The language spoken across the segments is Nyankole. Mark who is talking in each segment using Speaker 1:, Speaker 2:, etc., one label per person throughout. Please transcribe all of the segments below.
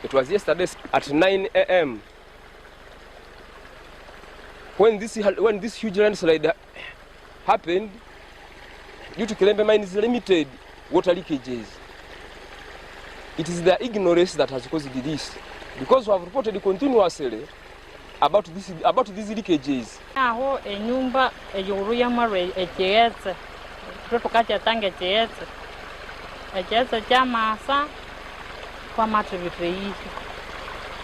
Speaker 1: It was yesterday at 9 am when this, when this huge landslide happened due to Kilembe Mines Limited water leakages. It is their ignorance that has caused this because we have reported continuously about this, about these leakages.
Speaker 2: Aho enyumba ey'oruya y'amarwa ekighetse, ithwe thukakyeta ng'ekighetse, ekighetse kyamasa twamathibitha eyihya.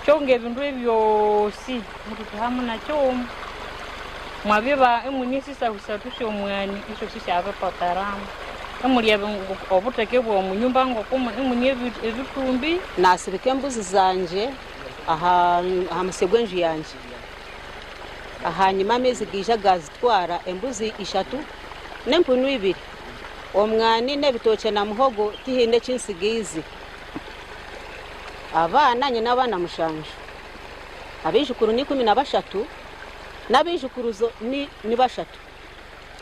Speaker 2: Kyonka ebindu ebyosi muthuthahamu na kighuma. Mwabya imune esisahu isathu sy'omwani, esyosi syabipoteramu. Imulya obutheke bw'omunyumba ng'oku imune ebithumbi.
Speaker 3: Naasibika embuzi zangye aha musyo gw'enju yangye. Ahanyima amaizi gaija gaazitwara embuzi ishatu n'empunu ibiri. Omwani n'ebitookye na muhogo tihaine eki ntsigaize. Abaana nyine abaana mushanju, abaijukuru n'ikumi na bashatu n'abaijukuruzo ni bashatu.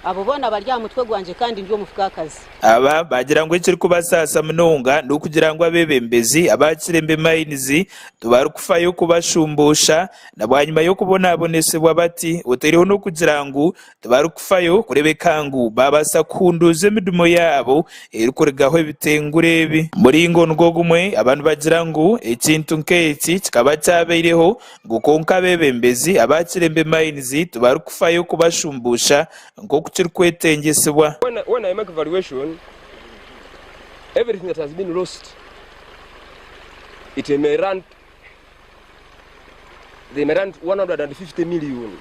Speaker 3: Abo boona bari aha mutwe gwangye kandi ndi omufukaakazi.
Speaker 4: Aba baagira ngu ekirikubasaasa munonga n'okugira ngu abeebembezi aba Kilembe Mines tibarikufayo kubashumbuusha na bwanyima y'okubonabonesibwa bati oteireho n'okugira ngu tibarikufayo kureebeka ngu baabaasa kuhunduuza emirimo yaabo erikurugaho ebitengure ebi. Muringo nigwo gumwe aba nibagira ngu ekintu nk'eki kikaba kyabaireho ngu kwonka abeebembezi aba Kilembe Mines tibarikufayo kubashumbuusha nk'oku kirikwetengyesibwa.
Speaker 1: When I make valuation, everything that has been lost, it may run, they may run 150 million.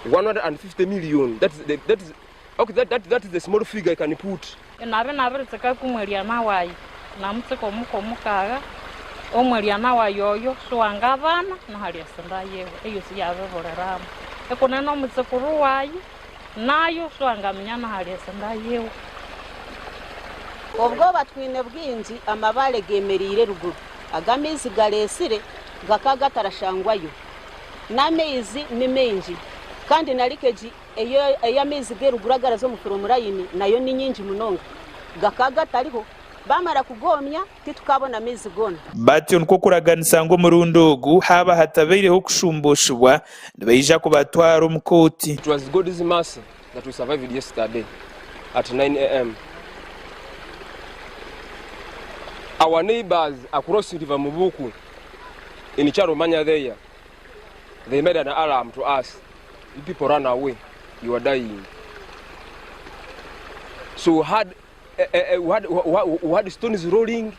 Speaker 1: 150 million. That is the, that is, okay, that, that, that is the small figure I can put.
Speaker 2: Nabyo nabiritsikaku omwelyana wayi, namutsika omuka omukagha, omwelyana wayi oyo siwangabana nahali esinda yiwe, eyosi iyabibuliramu. Ikune nomutsikuru wayi, nayo siwangaminya nahali esinda yiwe.
Speaker 3: Obwoba twine bwingi, amabaare gemereire eruguru, agu amaizi gareetsire gakaba gatarashangwayo. N'amaizi ni maingi kandi na leakage ey'amaizi g'eruguru agaraza omu from line nayo ni nyingi munonga. Gakaba gatariho, baamara kugoomya titukaabona maizi goona.
Speaker 4: Batyo nikwo kuraganisa ngu omurundi ogu haaba hatabaireho kushumbuushibwa, nibaija kubatwara omu kooti.
Speaker 1: It was God's mercy that we survived yesterday at 9 am. Our neighbors across River Mubuku in Kyarumanya there, they made an alarm to us, you people run away, you are dying. So we had, uh, we had, we had stones rolling,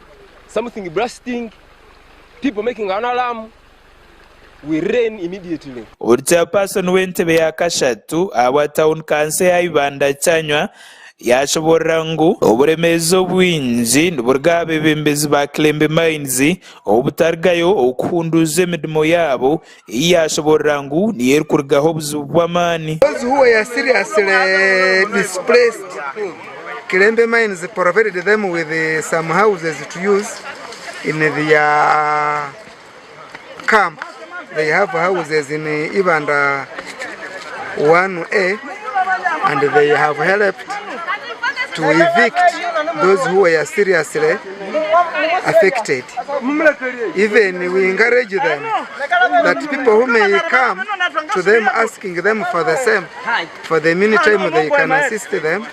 Speaker 1: something blasting, people making an alarm. We ran immediately.
Speaker 4: Ori Chairperson w'entebe ya kashatu ahabwa tauni kanso eya Ibanda Kyanywa yashoborora ngu oburemeezi obwingi niburuga aha beebembezi ba Kilembe Mines obutarugayo okuhunduuza emirimo yaabo ei yashoborora ngu niyo erikurugaho obuzibu bw'amaani.
Speaker 5: Those who were seriously displaced, Kilembe Mines provided them with some houses to use in their camp. They have houses in Ibanda 1A and they have helped to evict those who were seriously affected. Even we encourage them that people who may come to them asking them for the same, for the meantime they can assist them.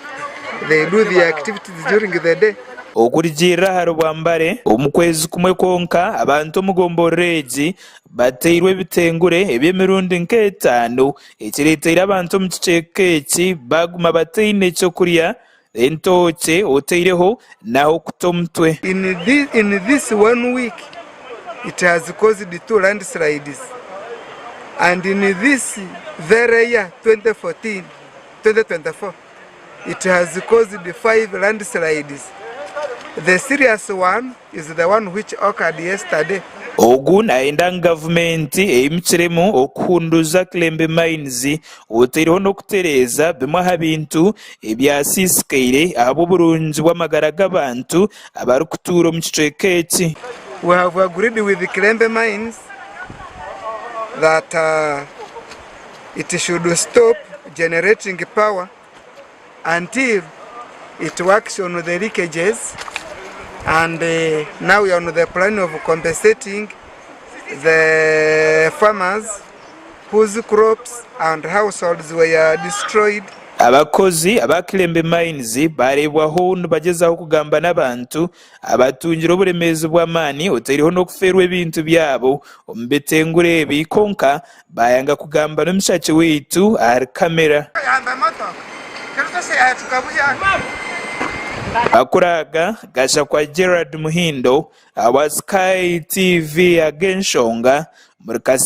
Speaker 5: They do their activities during the day.
Speaker 4: Okurugiirira ahari Bwambare, omu kwezi kumwe kwonka, abantu omu gomborora egi bateirwe ebitengure eby'emirundi nk'etaano ekireeteire abantu omu kicweka eki baaguma bataine ky'okurya, entookye otaireho n'ah'okuta omutwe.
Speaker 5: In this one week it has caused two landslides and in this very year 2014, 2024 It has caused five landslides. The serious one is the one which occurred yesterday.
Speaker 4: Ogu nayenda ngu gavumenti eimukiremu okuhunduuza Kilembe Mines otaireho n'okutereeza bimwe aha bintu ebyasiisikaire ahabw'oburungi bw'amagara g'abantu abarikutuura omu kicweka eki.
Speaker 5: We have agreed with Kilembe Mines that It should stop generating power until it works on the leakages And now we are on the plan of compensating the farmers whose crops and households were destroyed.
Speaker 4: Abakozi aba Kilembe Mines baareebwaho nibagyezaho kugamba n'abantu abatungire oburemeezi bw'amaani otaireho n'okufeerwa ebintu byabo omu bitengure ebi kwonka baayanga kugamba n'omushaki waitu ahari kamera. Amakuru aga gashakwa Gerald Muhindo ahabwa Sky TV ag'enshonga omuri Kasese.